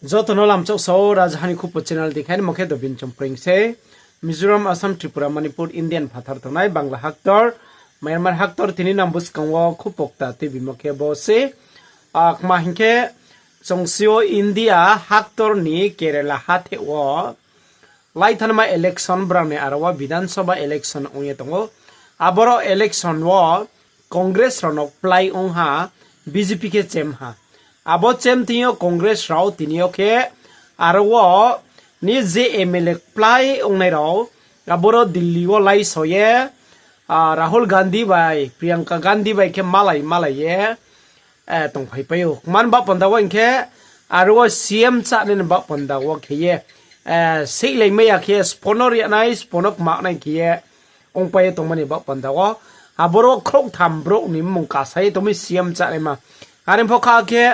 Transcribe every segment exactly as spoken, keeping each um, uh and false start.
Joto no lamchak sao, Rajaha ni Khupo channel dei khe, mo khe Dobin Chongpreng se. Mizoram, Assam, Tripura, Manipur, Indian phathar tongnai Bangla haktor, Myanmar haktor, tini nang buskang wo khupo kta tuibimo khe bo se. Akma hing khe, chongsi o India haktor ni Kerala hatheh wo laithanma election brang ni aro wo Bidhan Sabha election ong ye tong ou. Aboro election wo Congress rao no plai ong ha, B J P khe chem ha. Abo chem thing yo Congress rao tini yo khe aro wo ni je M L A plai ongnai rao, aboro Delhi wo laisao ye, Rahul Gandhi bai, Priyanka Gandhi bai khe malai malai ye tongphaipai ou. Kman baoh panda wo hing khe, aro wo C M chánai ni baoh panda wo khe ye, seihlaimai ya khe ye, sbo no rianai, sbo no kmanai khe ye ongpai ye tongmani baoh panda wo. Aboro khrouhtham brouh ni mmung kasa ye tongmai C M chánaima. Are pho kha khe,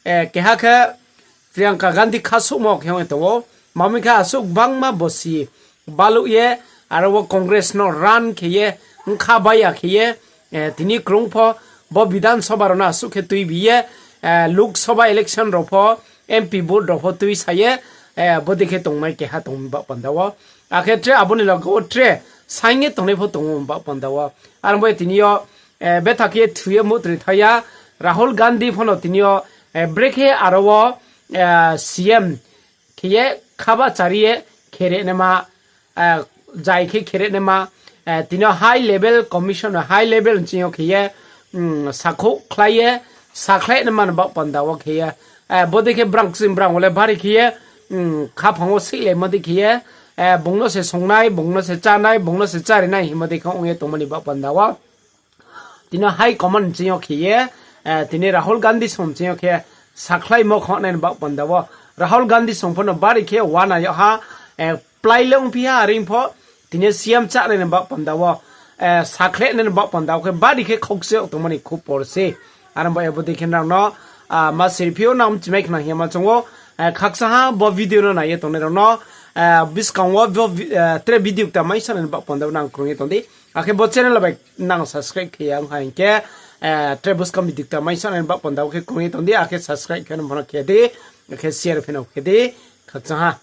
keha khe Priyanka Gandhi khasouhmo khe ong ye tong ou. Mami khe asuh gbangma bosi baluh ye, aro wo Congress no run khe ye, bkha bai ya khe ye, tini krung pho, bo Bidhan Sabha rao no asuh khe tuibi ye, Lok Sabha election rao pho, M P vote rao pho tuisa ye, bodei khe tongnai keha tong baoh panda wo. Akhe tre abo ni loge wo tre saing ye tongnai pho tong ou baoh panda wo. Are ong bai tini yo, betha khe ye thu ye muhtri tha ya, Rahul Gandhi pho no tini yo, brekhe aro wo, C M khe ye khabahchari ye khere naima, jai khe khere naima, tini yo high level commission, high level nching yo khe ye, sakhouh khlai ye, sakhlai naima ni baoh panda wo khe ye, bodei khe brang kching brang wo le bari khe ye, khaphang wo seihlaimo dei khe ye, bung no se songnai, bung no se chánai, bung no se chárinai hingmo dei khe ong ye tongmani baoh panda wo. Tini yo high command nching yo khe ye, tini Rahul Gandhi song nching yo khe sakhlaimo khe nai ni baoh panda wo. Rahul Gandhi song pho no bari khe uana yag ha, plai le ongphi ha are pho, tini yo C M chánai ni baoh panda wo, sakhlai nai ni baoh panda wo khe bari khe khokcheh yag tongmani khupor se. Are ong bai bodei khe nang no, ma sirphi yo nang mchimai khna hing ye ma choung ou, khakchangha bo video no nai ye tongnai rao no, buskang wo tre video kta mai sanai ni baoh panda wo nang krung ye tong di. Akhe bo channel bai nang subscribe khe ya ong ha hing khe, tre buskang video kta mai sanai ni baoh panda wo khe krung ye tong di, akhe subscribe khe no pho no khe di, akhe share pho no khe di, khakchangha.